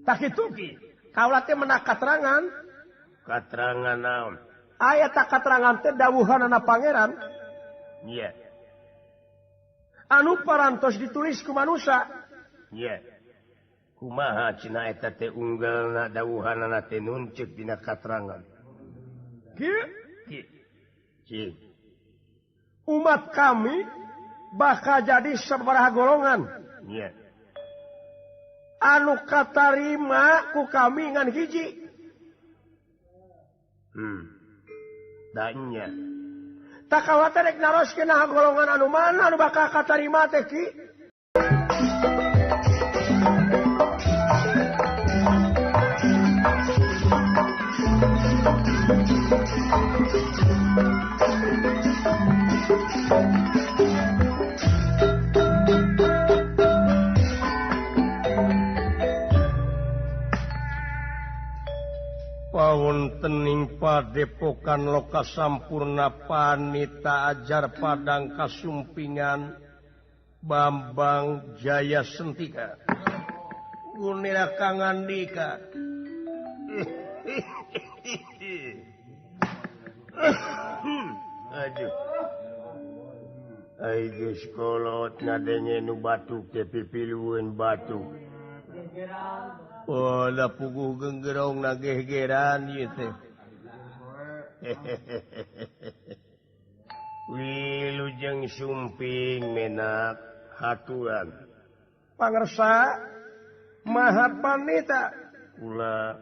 Tak kitu ki. Kaula teh menak katerangan. Katerangan naon? Aya tak katerangan teh dawuhanana pangeran. Iya. Anu parantos ditulis ku manusa. Iya. Kumaha cenah eta teh unggalna dawuhanana teh nunceuk dina katerangan. Ki? Ki. Ki. Umat kami bakal jadi sabaraha golongan. Iya. Anu katarima ku kami ngan hiji. Danya. Tak khawatir rek naroskeun nah golongan anu mana anu bakal katarima teh ki. Pawontening padepokan Loka Sampurna Panita Ajar Padang Kasumpingan Bambang Jaya Sentika Gunira Kangandika. Aduh. Ai geus kolot ngadenge nu batuk teh pipilueun batuk. Oh, da puguh genggerong na gehgeran ieu teh. Wilujeng sumping menak haturan. Pangersa Maha Panita kula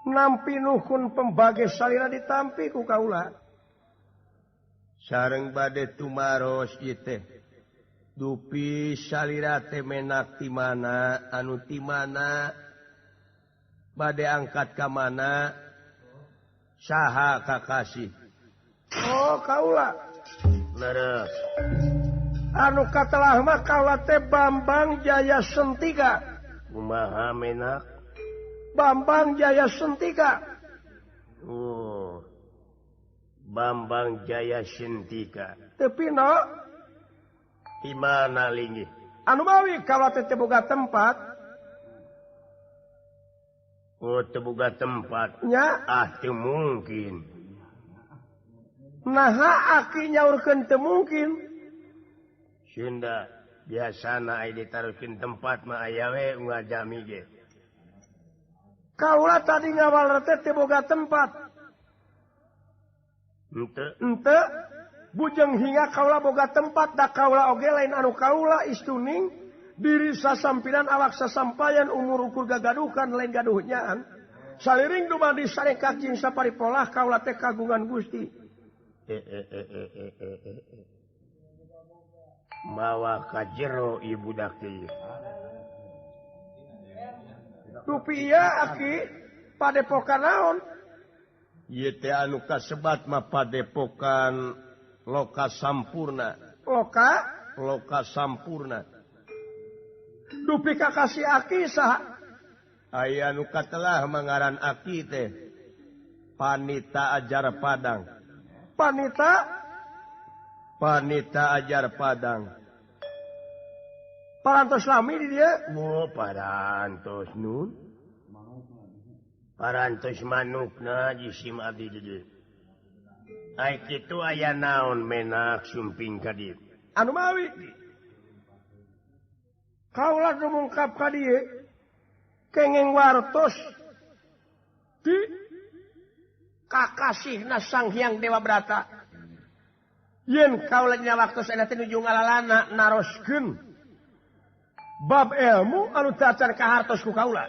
nampi nuhun pembage salira ditampi ku kaula. Sareng bade tumaros ieu teh. Dupi salira teh menak ti mana anu ti mana bade angkat ka mana saha kakasih. Oh kaula. Leres. Anu katelah mah kaula teh Bambang Jaya Sentika. Kumaha menak? Bambang Jaya Sentika. Oh. Bambang Jaya Sentika. Tapi no di mana linggih? Anu mawi kaula teh teu boga tempat. Oh, teu boga tempat. Nya? Ah, teu mungkin. Naha aki nyaurkeun teu mungkin. Sunda biasana ai ditaruhkeun tempat mah aya we unggal jami ge. Kaula tadi ngawal teh teu boga tempat. Henteu. Henteu. Bujeng hingga kaula boga tempat da kaula oge lain anu kaula istuning diri sasampiran awak sasampayan umur ukur gagaduhan lain gaduhnyaan. Saliring dumadi sareng kacing saparipolah kaula teh kagungan Gusti. Mawa ka jero ieu budak teh. Dupi ieu aki padepokan naon? Ieu teh anu kasebat mah padepokan Loka Sampurna. Loka? Loka Sampurna. Dupi kakasih aki saha? Aya nu katelah mangaran aki teh Panita Ajar Padang. Panita? Panita Ajar Padang. Parantos lami di dia? Oh, parantos nun. Parantos manukna jisim abdi di dieu. Ai kitu aya naon menak sumping ka dieu? Anu mawi. Kaula nu mungkap ka dieu kenging wartos di kakasihna Sang Hyang Dewa Brata. Yen kaula dina waktos eta teh nuju ngalalana naroskeun bab ilmu anu tacan kahartos ku kaula.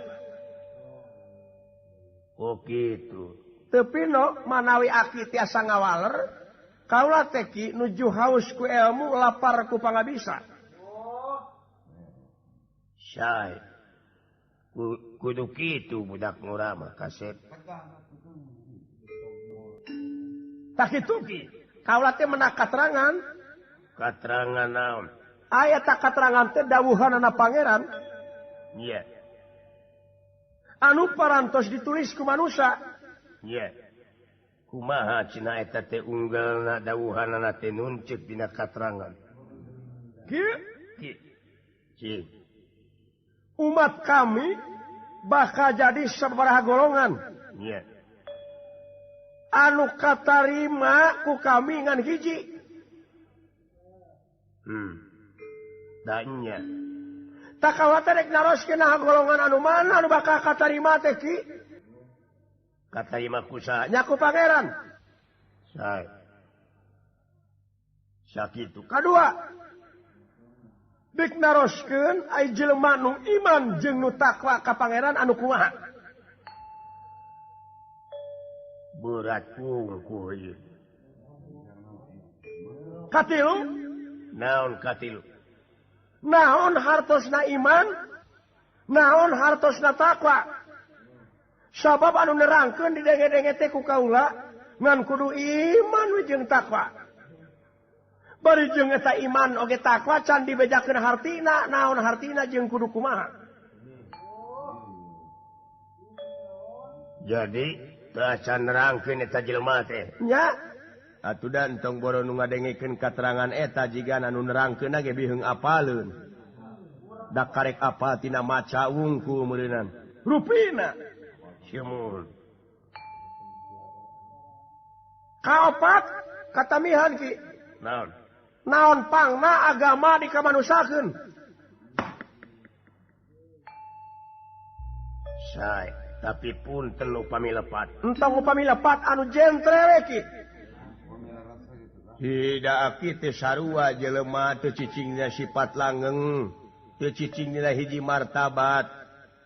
Oh kitu. Tapi no manawi aki tiasa ngawaler kaula teh ki nuju haus ku ilmu lapar ku pangabisa. Sae. Kudu kitu budak ngora mah kasep. Tak kitu ki. Kaula teh menak katerangan. Katerangan naon? Aya tak katerangan teh dawuhanana pangeran. Iya. Anu parantos ditulis ku manusa. Iya. Kumaha cenah eta teh unggalna dawuhanana teh nunceuk dina katerangan. Ki? Ki. Ki. Umat kami Bakal jadi sabaraha golongan. Nya. Anu katarima ku kami ngan hiji. Da nya. Tak khawatir rek naroskeun naha golongan anu mana anu bakal katarima teh ki? Katarima ku saha? Nya ku pangeran. Sae. Sakitu. Kadua. Dik naroskeun ai jelema nu iman jeung nu takwa ka pangeran anu kumaha? Berat kungku ieu. Katilu? Naon katilu? Naon hartosna iman? Naon hartosna takwa? Sabab anu nerangkeun didenge-denge teh ku kaula ngan kudu iman we jeung takwa. Bari jeung eta iman oge takwa can dibejakeun hartina, naon hartina jeung kudu kumaha. Jadi teu acan nerangkeun eta jelema teh. Nya. Atuh da entong boro nu ngadengekeun katerangan eta jiga anu nerangkeun ge biheung apaleun. Da karek apal tina maca wungkul meureunan. Rupina. Simun. Kaopat katamihan ki. Naon? Naon pangna agama dikamanusakeun? Sae, tapi punten upami lepat. Entong upami lepat anu jentre we ki. Tidak aki teh sarua jelema teu cicingna sifat langgeng, teu cicingna hiji martabat.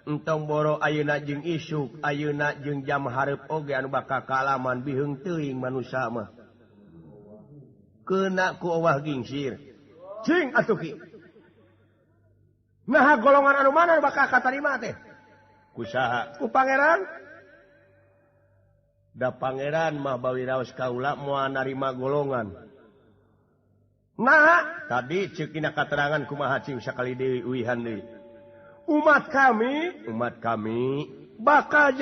Entong boro ayeuna jeung isuk, ayeuna jeung jam hareup oge anu bakal kaalaman biheung teuing manusa mah. Kena ku owah gingsir. Cing atuh ki. Naha golongan anu mana bakal katarima teh? Ku saha? Ku pangeran. Da pangeran mah bawiraos kaula moal narima golongan. Nah, tadi ceuk dina katerangan kumaha cing sakali deui uihan deui. Umat kami bakal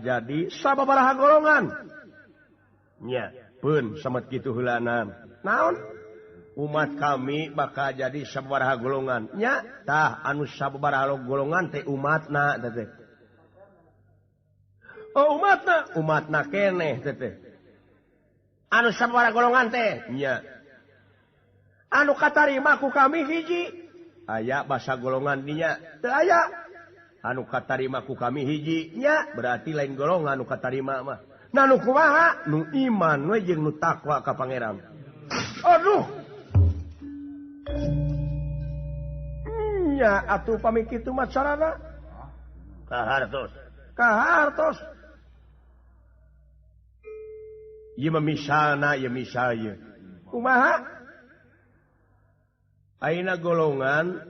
jadi sababaraha golongan. Nya, pun samet kitu heulanan. Naon? Umat kami bakal jadi sababaraha golongan. Nya, tah anu sababaraha golongan teh umatna teh. Oh, umatna, umatna keneh teh. Anu sababaraha golongan teh. Nya. Anu katarima ku kami hiji. Aya basa golongan dinya teu aya. Anu katarima ku kami hiji. Nya, berarti lain golongan anu katarima mah. Nah, nu kumaha? Nu iman we jeung nu takwa ka pangeran. Aduh. Nya atuh pami kitu mah carana. Kahartos. Kahartos. Ieu mah misalna, ieu misal ieu. Kumaha? Ayeuna golongan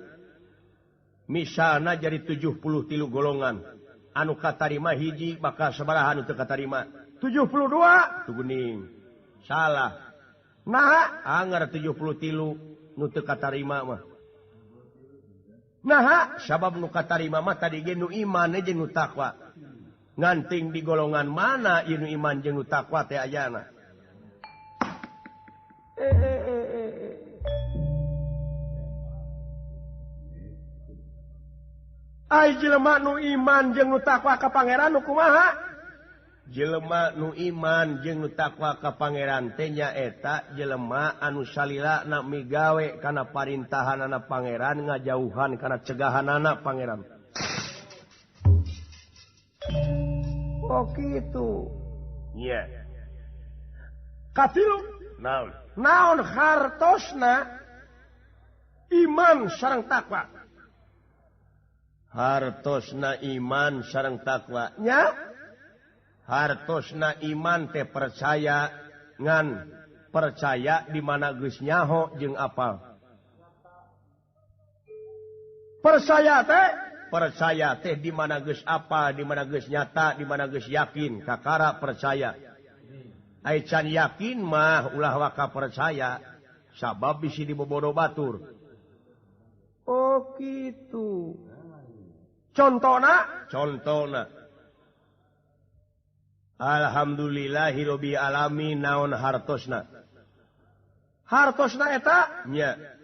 misalna jadi 73 golongan. Anu katarima hiji bakal sabaraha anu teu katarima? 72. Tuh geuning. Salah. Naha anger 73 nu teu katarima mah. Naha sabab nu katarima mah tadi ge nu iman jeung nu takwa. Nganting di golongan mana ieu nu iman jeung nu takwa teh ayana. Ai jelema nu iman jeung nu takwa ka pangeran nu kumaha? Jelema nu iman jeung nu takwa ka pangeran teh nyaeta jelema anu salilana migawe kana parintahanana pangeran, ngajauhan kana cegahanana pangeran. Oh kitu. Nya. Katilu naon? Naon hartosna iman sareng takwa? Hartosna iman sareng takwa. Nya. Hartosna iman teh percaya ngan percaya di mana geus nyaho jeung apal. Percaya teh di mana geus apal, di mana geus nyata, di mana geus yakin, kakara percaya. Ai can yakin mah ulah waka percaya, sabab bisi dibobodo batur. Oh kitu. Contona? Contona. Alhamdulillahirabbil alamin naon hartosna? Hartosna eta? Nya.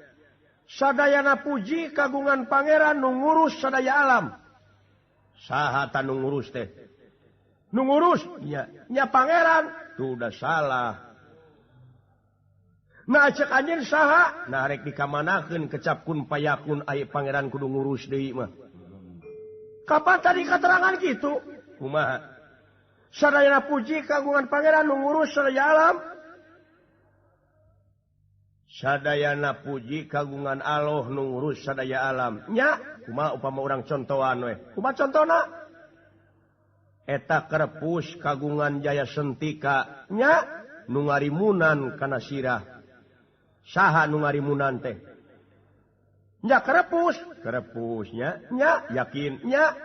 Sadayana puji kagungan pangeran nu ngurus sadaya alam. Saha tah nu ngurus teh? Nu ngurus nya nya pangeran. Tuh udah salah. Nah cek anjeun saha? Nah rek dikamanakeun kecap kun payakun aya pangeran kudu ngurus deui mah. Kapan tadi keterangan kitu? Kumaha? Sadayana puji kagungan pangeran nu ngurus sadaya alam. Sadayana puji kagungan Allah nu ngurus sadaya alam. Nya, kumaha upama urang contohan we? Kumaha contona? Eta kerepus kagungan Jaya Sentika. Nya, nu ngarimunan kana sirah. Saha nu ngarimunan teh? Nya kerepus, kerepusnya, nya yakin nya.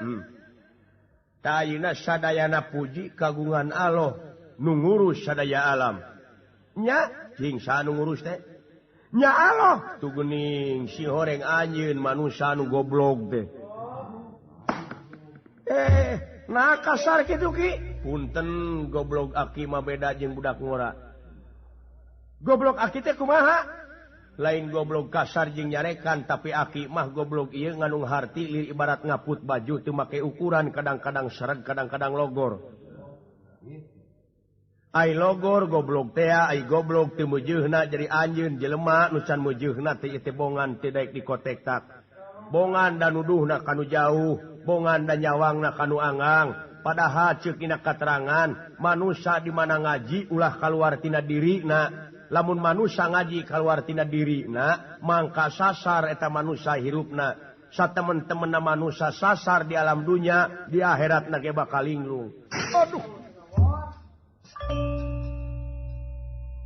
Tayina sadayana puji kagungan Allah nu ngurus sadaya alam. Nya, jeung saha nu ngurus teh? Nya Allah tuh geuning si horeng anjeun manusia nu goblok teh. Nah kasar kitu ki. Punten goblok aki mah beda jeung budak ngora. Goblok aki teh kumaha? Lain goblok kasar jeung nyarekan, tapi aki mah goblok ieu ngandung harti lir ibarat ngaput baju teu make ukuran, kadang-kadang sereg kadang-kadang logor. Ai logor goblok teh, ai goblok teu meujeuna jadi anjeun jelema nu can meujeuna teh ieu teh bongan teu daek dikotektak. Bongan da nuduhna kanu jauh, bongan da nyawangna kanu anggang. Padahal ceuk dina katerangan manusia di mana ngaji ulah kaluar tina dirina. Lamun manusia ngaji kaluar tina dirina, mangka sasar eta manusia hirupna. Satemen-temenna manusia sasar di alam dunya, di akhiratna ge bakal linglung. Aduh.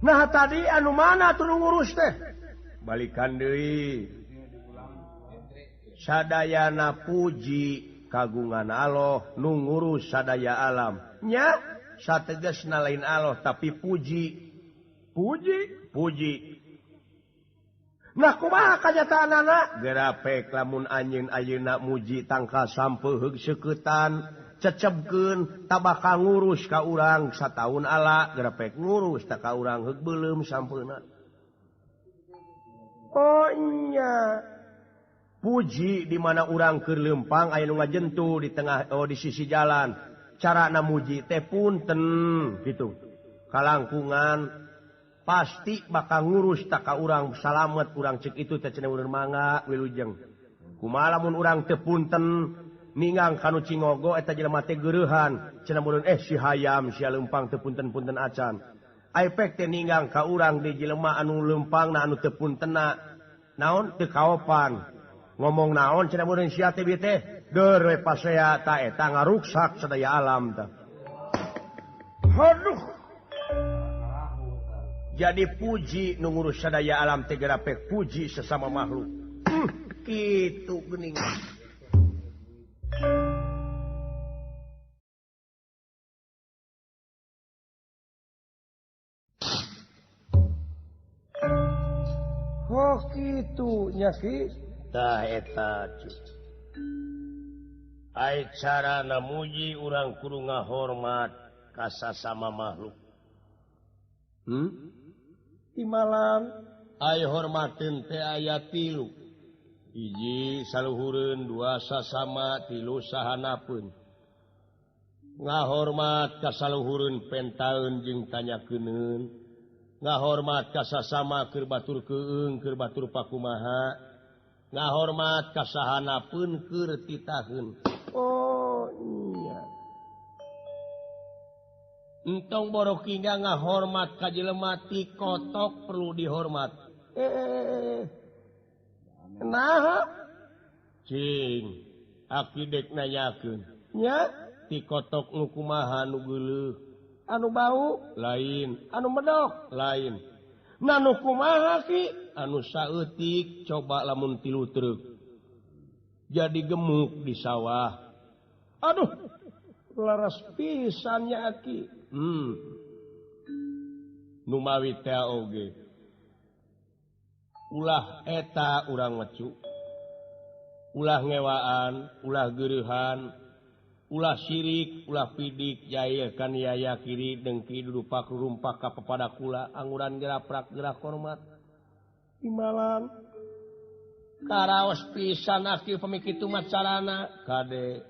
Nah tadi anu mana tuh ngurus teh? Balikan deui. Sadayana puji kagungan Allah nu ngurus sadaya alam. Nya sategasna lain Allah tapi puji. Puji, puji. Nah kumaha kanyataanana? Gerapek lamun anjeun ayeuna muji tangkal sampeu heug seuketan, cecebkeun tak bakal ngurus ka urang sataun ala, gerapek ngurus tak ka urang heug beuleum sampeuna. Oh nya. Puji di mana urang keur leumpang aya nu ngajentu di tengah oh di sisi jalan. Carana muji teh punten gitu. Kalangkungan pasti bakal ngurus tak ka urang salamet urang cek itu teh cenah urang mangga wilujeng. Kumaha lamun urang teu punten ninggang kanu cingogo eta jelema teh geureuhan cenah meureun si hayam sia leumpang teu punten-punten acan. Ai pek teh ninggang ka urang di jelema anu leumpangna anu teu puntenna naon teu kaopan. Ngomong naon cenah meureun sia teh bieu teh deur we pasea ta eta ngaruksak sadaya alam tah. Aduh. Jadi puji nu ngurus sadaya alam teh gerapek puji sesama makhluk. Kitu geuning. Oh kitu nya ki. Tah eta cu. Ai carana muji urang kudu ngahormat ka sasama makhluk. Di malam ay hormatin teh aya tilu. Hiji saluhureun, dua sasama, tilu sahanapeun. Ngahormat ka saluhureun pentaeun jeung tanyakeunun. Ngahormat ka sasama keur batur keung, keur batur pakumaha. Ngahormat ka sahanapeun keur titaheun. Oh iya. Entong borok hingga ngahormat ka jelema ti kotok perlu dihormat. Nah, cing, aki dek nanyakeun. Nya, ti kotok nu kumaha nu geuleuh, anu bau lain, anu medok lain. Nah nu kumaha ki? Anu saeutik coba lamun tilu truk. Jadi gemuk di sawah. Aduh, laras pisan nya aki. Numawi teh oge. Ulah eta urang mecu. Ulah ngewaan, ulah geureuhan, ulah sirik, ulah pidik, jail kan yaya kiri dengki dudupak rumpak ka papada kula anguran geraprak gerak hormat. Imalan karaos pisan aki pemikitu mah carana kade.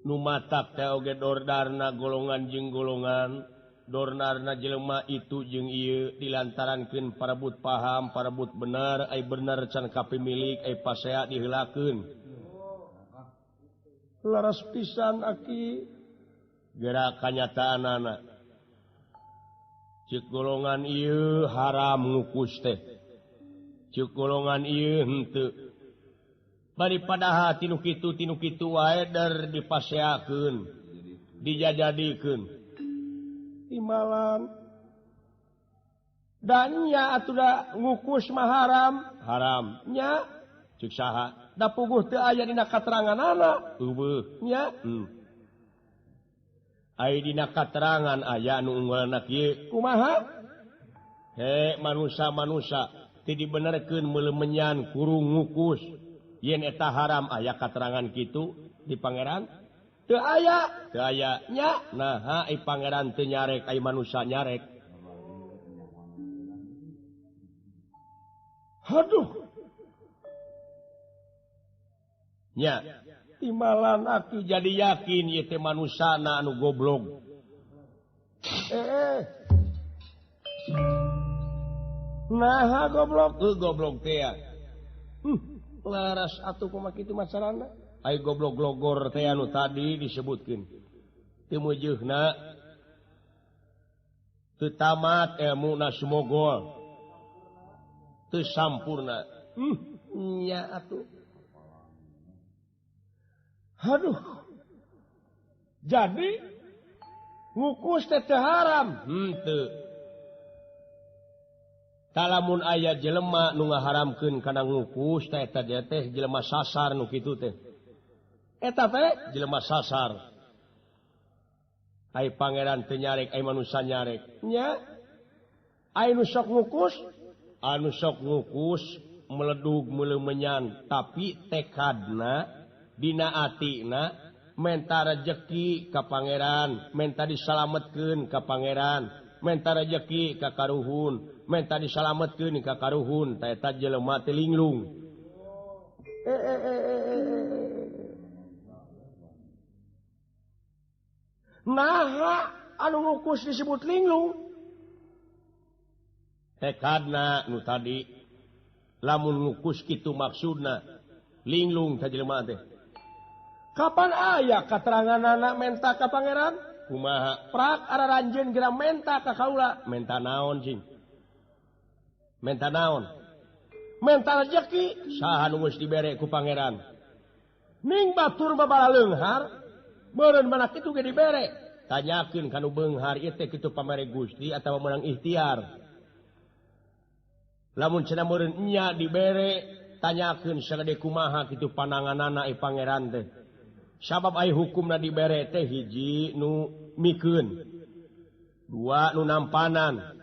Nu matak teh oge dordarna golongan jeung golongan, dordarna jelema itu jeung ieu dilantarankeun parebut paham, parebut bener, ai bener can kapimilik, ai pasea diheulakeun. Laras pisan aki gerak kanyataanana. Ceuk golongan ieu haram ngukus teh. Ceuk golongan ieu henteu. Bari padahal tinu kitu wae der dipaseakeun, dijajadikeun. Timalan. Dan nya atuh da ngukus mah haram, haram nya ceuk saha? Da puguh teu aya dina kateranganana. Eueuh nya. Ai dina katerangan aya nu unggalna kieu. Kumaha? He manusa-manusa teu dibenerkeun meulemenyan kurung ngukus. Yen eta haram aya katerangan kitu di pangeran teu aya, teu aya nya. Naha ai pangeran teu nyarek ai manusa nyarek. Aduh. Nya timalan aku jadi yakin ieu teh manusana anu goblok. Naha goblok, goblok teh ya. Laras atuh kumaha kitu macarana? Ai goblok logor teh anu tadi disebutkeun. Teu meujeuna teu tamat elmuna sumogol. Teu sampurna. Nya atuh. Aduh. Jadi ngukus teh teu haram. Henteu. Talamun aya jelema nu ngaharamkeun kana ngukus teh eta teh jelema sasar nu kitu teh. Eta teh jelema sasar. Ai pangeran teu nyarek, ai manusa nyarek. Nya. Ai nu sok ngukus, anu sok ngukus meledug meuleumenyan tapi tekadna dina atina menta rejeki ka pangeran, menta disalametkeun ka pangeran, menta rejeki ka karuhun, menta disalametkeun ka karuhun, ta eta jelema teh linglung. Naha anu ngukus disebut linglung? Tekadna nu tadi lamun ngukus kitu maksudna linglung ta jelema teh. Kapan aya kateranganana menta ka pangeran? Kumaha? Prak araranjeun geura menta ka kaula. Menta naon cing? Menta naon? Menta rejeki saha nu geus dibere ku pangeran. Ning batur mah balaleunghar, meureun mana kitu ge dibere. Tanyakeun ka nu beunghar ieu teh kitu pamere Gusti atawa meunang ikhtiar. Lamun cenah meureun nya dibere, tanyakeun sagede kumaha kitu pananganana ai pangeran teh. Sabab ai hukumna dibere teh hiji nu mikeun, dua nu nampanan,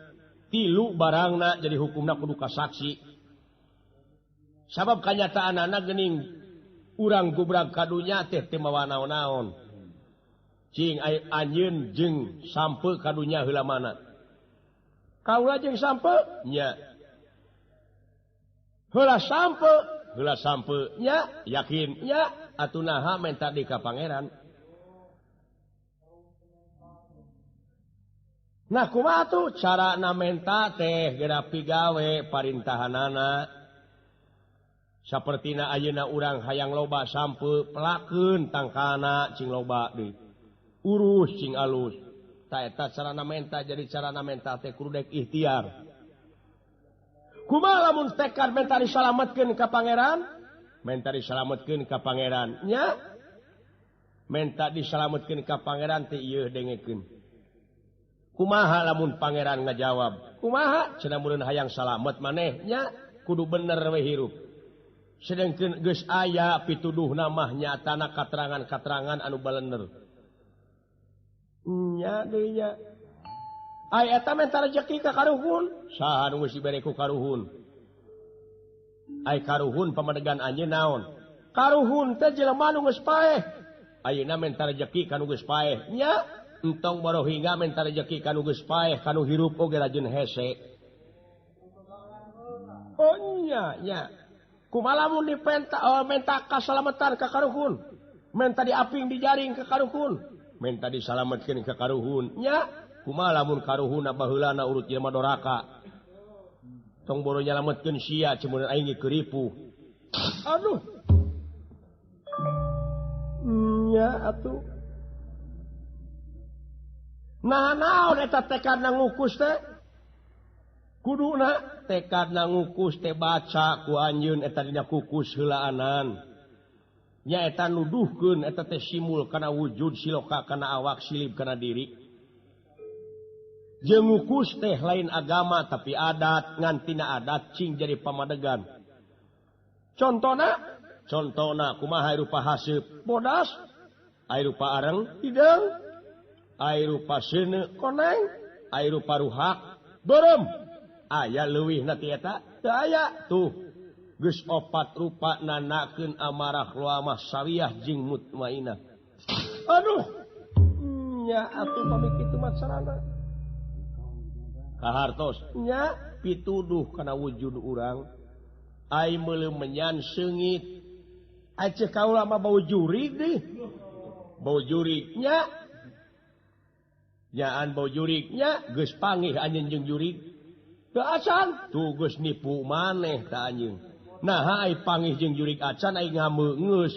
tilu barangna jadi hukumna kudu kasaksi. Sabab kanyataanana geuning urang gubrag kadunya teh teu mawa naon-naon. Cing ai anjeun jeung sampe kadunya heula mana? Kaula jeung sampe nya. Heula sampe, heula sampe nya, yakin nya. Atuh naha menta di ka pangeran. Nah kumaha tuh carana menta teh geura pigawe parintahanana. Sapertina ayeuna urang hayang loba sampe pelakeun tangkana cing loba deui. Urus cing alus. Ta eta carana menta jadi carana menta teh kudu dek ikhtiar. Kumaha lamun tekad menta disalametkeun ka pangeran? Menta disalametkeun ka pangeran nya. Menta disalametkeun ka pangeran teh ieu dengekeun. Kumaha lamun pangeran ngajawab? Kumaha cenah meureun hayang salamet maneh nya kudu bener we hirup. Sedengkeun geus aya pituduhna mah nyatana katerangan-katerangan anu balener. Nya deui nya. Ai eta menta rejeki ka karuhun, saha nu geus dibere ku karuhun? Ai karuhun pamadegan anjeun naon? Karuhun teh jelema nu geus paeh. Ayeuna menta rejeki ka nu geus paeh. Nya, entong barohingga menta rejeki ka nu geus paeh, ka nu hirup oge rajin hese. Oh nya, nya. Kumaha lamun dipenta menta kasalametan ka karuhun? Menta diaping dijaring ke karuhun. Menta disalametkeun ke karuhun. Nya, kumaha lamun karuhunna baheulana urut jelema doraka. Tong boro nyalametkeun sia cemun aing ge keuripuh. Aduh. Nya atuh. Nah naon eta tekadna ngukus teh? Kuduna tekadna ngukus teh baca ku anjeun eta dina kukus heulaanan. Nyaeta nuduhkeun eta teh simul kana wujud siloka kana awak silib kana diri. Jeung ngukus teh lain agama tapi adat ngantina adat cing jadi pamadegan. Contona contona kumaha rupa haseup bodas, ai rupa areng hideung, ai rupa seuneu koneng, ai rupa ruhak beureum. Aya leuwihna ti eta? Teu aya tuh. Geus opat rupa nanakeun amarah luamah sawiyah jeung mutmainah. Aduh. Nya atuh pami kitu mah sarana. Kahartos nya pituduh kana wujud urang. Ai meuleuh menyan seungit. Ai ceuk kaula mah bau jurig deui. Bau jurig nya. Nyaan bau jurig nya geus pangih anjeun jeung jurig. Teu acan tuh geus nipu maneh ta anjeun. Nah ai pangih jeung jurig acan ai ngameungeus.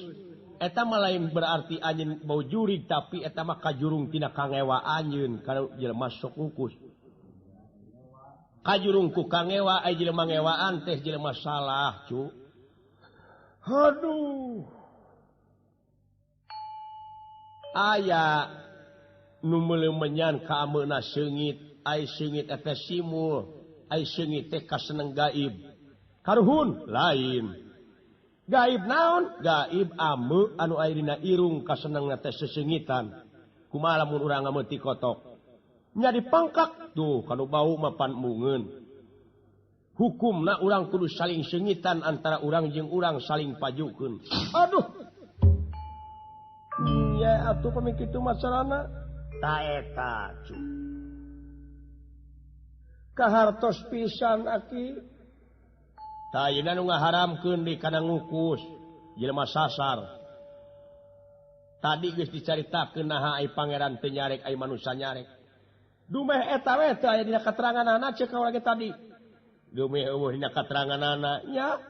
Eta mah lain berarti anjeun bau jurig tapi eta mah kajurung tina kangewa anjeun kana jelema sok ngukus. Kajurung ku kangewa ai jelema ngewaan teh jelema salah cu. Aduh. Aya nu meuleuh ka ameuna seungit, ai seungit eta simul, ai seungit teh kaseneng gaib. Karuhun lain. Gaib naon? Gaib ame anu aya dina irung kasenengna teh seseungitan. Kumaha lamun urang ngameuti kotok? Nya dipangkak tuh kanu bau mah pan mungeun. Hukumna urang kudu saling seungitan antara urang jeung urang saling pajukeun. Aduh. Nya atuh pami kitu mah sarana. Ta eta cu. Kahartos pisan aki. Tah ayeuna nu ngaharamkeun di kana ngukus jelema sasar. Tadi geus dicaritakeun naha ai pangeran teu nyarek ai manusa nyarek. Dumeh eta we teu aya dina kateranganana ceuk kaula ge tadi. Dumeh eueuh dina kateranganana nya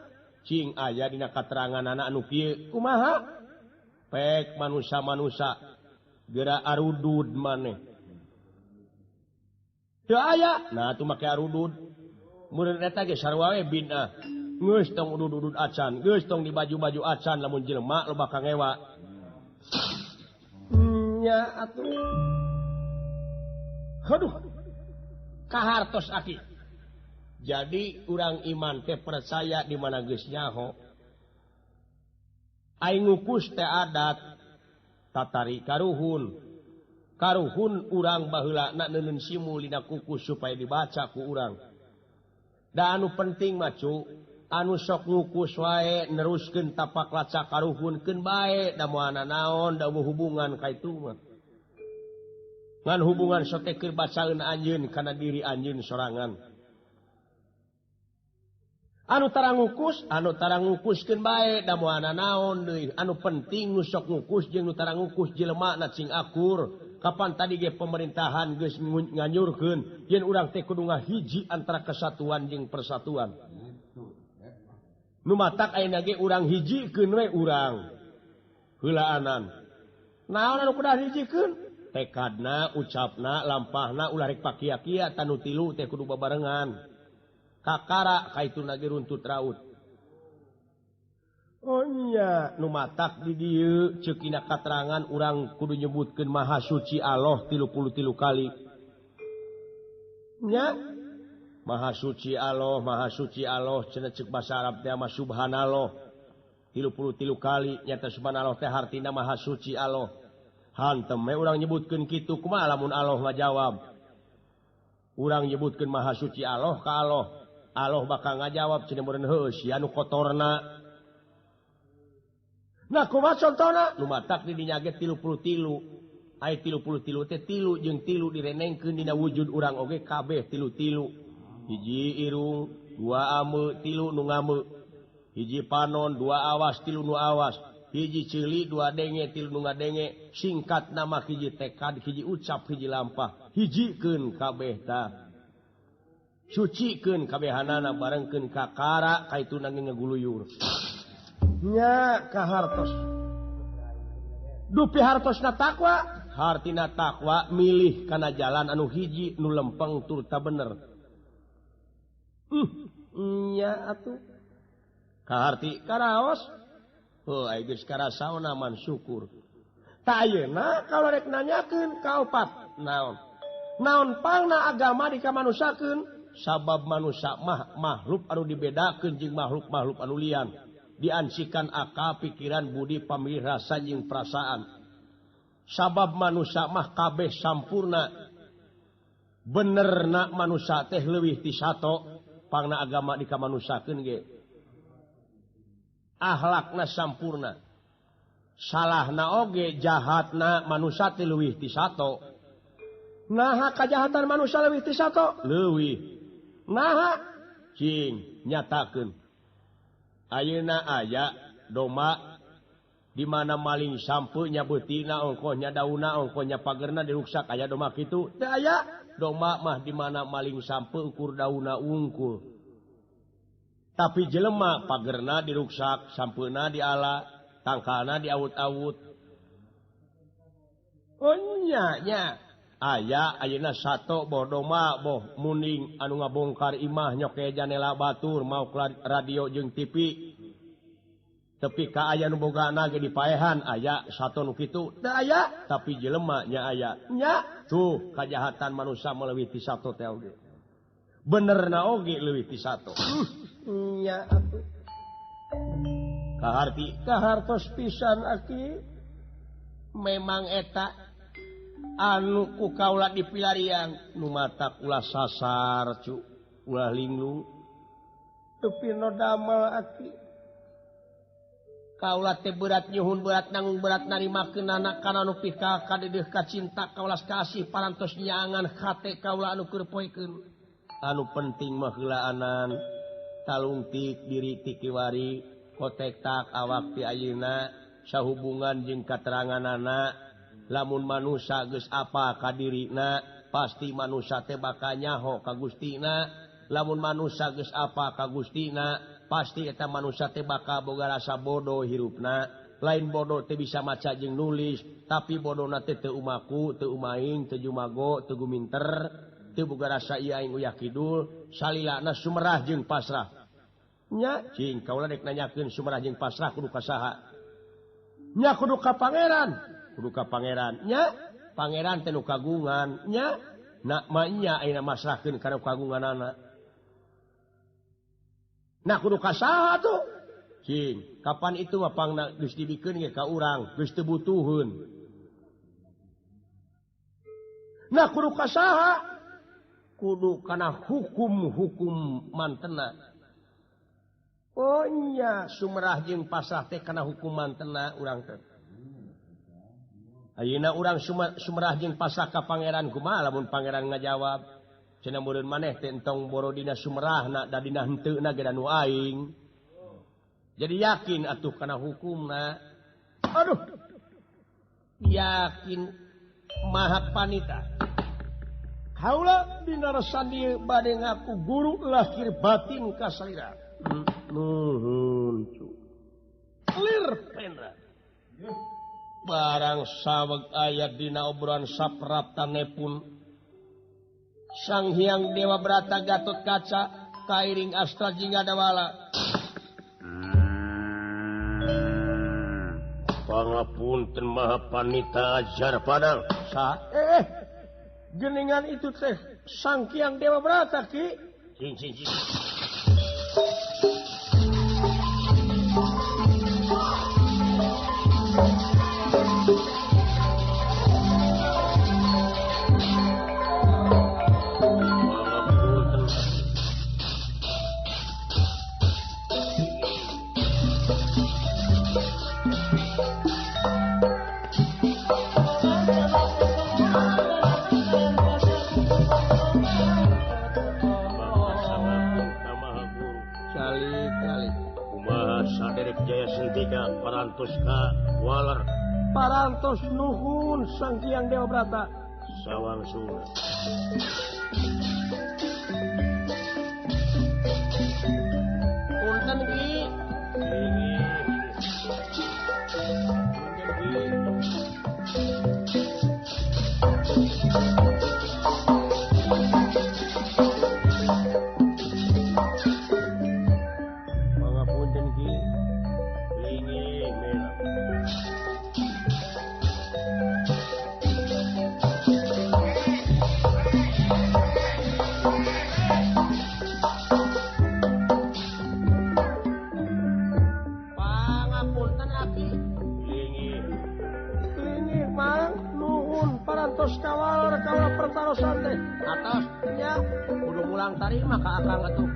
cing aya dina kateranganana anu kieu. Kumaha? Pek manusa-manusa geura arudud maneh. Teu aya. Nah atuh make arudud. Meureun eta ge sarua we bid'ah. Geus tong udud-udud acan, geus tong di baju-baju acan lamun jelema loba kangewa. Nya atuh. Aduh. Kahartos aki. Jadi urang iman teh percaya di mana geus nyaho. Ai ngukus teh adat tatari karuhun. Karuhun urang baheulana neuneun simul dina kukus supaya dibaca ku urang. Da anu penting mah cu, anu sok ngukus wae neruskeun tapak lacak karuhun keun bae da moal naon da hubungan ka itu mah. Ngan hubungan sok teh keur bacaeun anjeun kana diri anjeun sorangan. Anu tara ngukus keun bae da moal naon deui. Anu penting nu sok ngukus jeung nu tara ngukus jelema na cing akur. Kapan tadi ge pemerintahan geus nganyurkeun yen urang teh kudu ngahiji antara kesatuan jeung persatuan. Nu matak ayeuna ge urang hijikeun we urang. Heulaanan. Naon anu kudu hijikeun? Tekadna, ucapna, lampahna ulah rek pakia-kia tanu tilu teh kudu babarengan. Kakara kaituna ge runtut raut. Oh nya, nu matak di dieu ceuk dina katerangan urang kudu nyebutkeun Maha Suci Allah 33 kali. Nya, Maha Suci Allah, Maha Suci Allah cenah ceuk basa Arab teh mah subhanallah. 33 kali nyata subhanallah teh hartina Maha Suci Allah. Hantem we urang nyebutkeun kitu kumaha lamun Allah ngajawab. Urang nyebutkeun Maha Suci Allah ka Allah. Allah bakal ngajawab cenah meureun heueuh sia nu kotorna. Nah kumaha contona? Nu matak di dinya ge 33. Ai 33 teh tilu jeung tilu direnengkeun dina wujud urang oge kabeh tilu-tilu. Hiji irung, dua ame, tilu nu ngame. Hiji panon, dua awas, tilu nu awas. Hiji ceuli dua denge tilu nu ngadenge singkat nama hiji tekad hiji ucap hiji lampah hijikeun kabeh tah sucikeun kabehanana barengkeun ka kara kaituna ge ngaguluyur nya kahartos dupi hartosna takwa hartina takwa milih kana jalan anu hiji nu lempeng turta bener nya atuh kaharti karaos heuh ai geus karasaona man syukur ta ayeuna kalau rek nanyakeun ka opat naon naon pangna agama dikamanusakeun sabab manusia mah makhluk anu dibedakeun jeung makhluk-makhluk anu lian diansikan akal pikiran budi pamilih rasa jeung perasaan sabab manusia mah kabeh sampurna benerna manusia teh leuwih ti sato pangna agama dikamanusakeun ge akhlakna sampurna salahna oge jahatna manusia teh leuwih ti sato naha kajahatan manusia leuwih ti sato leuwih naha cing nyatakeun ayeuna aya domba di mana maling sampe nya beutina ongkoh nya dauna ongkoh nya pagerna diruksak aya domba kitu teu aya domba mah di mana maling sampe ukur dauna unggul tapi jelema pagerna diruksak sampeuna diala tangkalna diawut-awut oh nya nya aya ayeuna sato boh domba boh muning anu ngabongkar imah nyoke janela batur mau radio jeung TV tepi ka aya nu bogana ge dipaehan aya sato nu kitu teu aya tapi jelema nya aya nya tuh kajahatan manusia meuleui ti sato teh oge benerna oge leuwih ti sato nya atuh kaharti kahartos pisan aki memang eta anu ku kaula dipilarian nu mata ulah sasar cu ulah linglung tepi no damel aki kaula teh berat nyuhun berat nanggung berat narimakeunana kana nu pika kadeudeung ka cinta kaulas kasih parantos nyangan hate kaula anu keur poekeun anu penting mah heulaanan talungtik diri ti kiwari kotek tak awak ti ayeuna sahubungan jeung kateranganana lamun manusia geus apa ka dirina pasti manusia teh bakal nyaho ka Gustina lamun manusia geus apa ka Gustina pasti eta manusia teh bakal boga rasa bodoh hirupna lain bodoh teh bisa maca jeung nulis tapi bodona teh teu umaku teu umaing teu jumago teu guminter teu boga rasa ieu aing uyah kidul salilana sumerah jeung pasrah nya cing kaula rek nanyakeun sumerah jeung pasrah kudu ka saha nya kudu ka pangeran kudu ka pangeran nya pangeran teh nu kagungan nya na mah nya ayeuna masrahkeun kana kagunganana nah kudu ka saha tuh cing kapan itu mah pangna geus dibikeun ge ka urang geus teu butuheun nah kudu ka saha kudu kana hukum-hukum mantena oh nya sumerah jeung pasrah teh kana hukum mantena urang teh ayeuna urang sumerah jeung pasrah ka pangeran kumaha lamun pangeran ngajawab cenah meureun maneh teh entong boro dina sumerahna da dina henteuna ge da nu aing jadi yakin atuh kana hukumna aduh yakin maha panita kaula dina resan dieu bade ngaku guru lahir batin ka salira nuhun cu lir pendra barang saweg aya dina obrolan sapraptanepun Sang Hyang Dewa Brata Gatot Kaca kairing Astra Jingga Dawala pangapunten maha panita ajar padang sa geningan itu teh Sang Hyang Dewa Brata ki cing cing cing Parantos ka waler. Parantos nuhun Sang Hyang Dewa Brata. Sawangsulna. Punten Ki. Pangapunten Ki. Lingi mela. Pangapunten Aki. Lingi. Lingi Mang nuhun parantos kawalor kaula pertarosan teh. Atos nya kudu mulang tarima ka Akang atuh.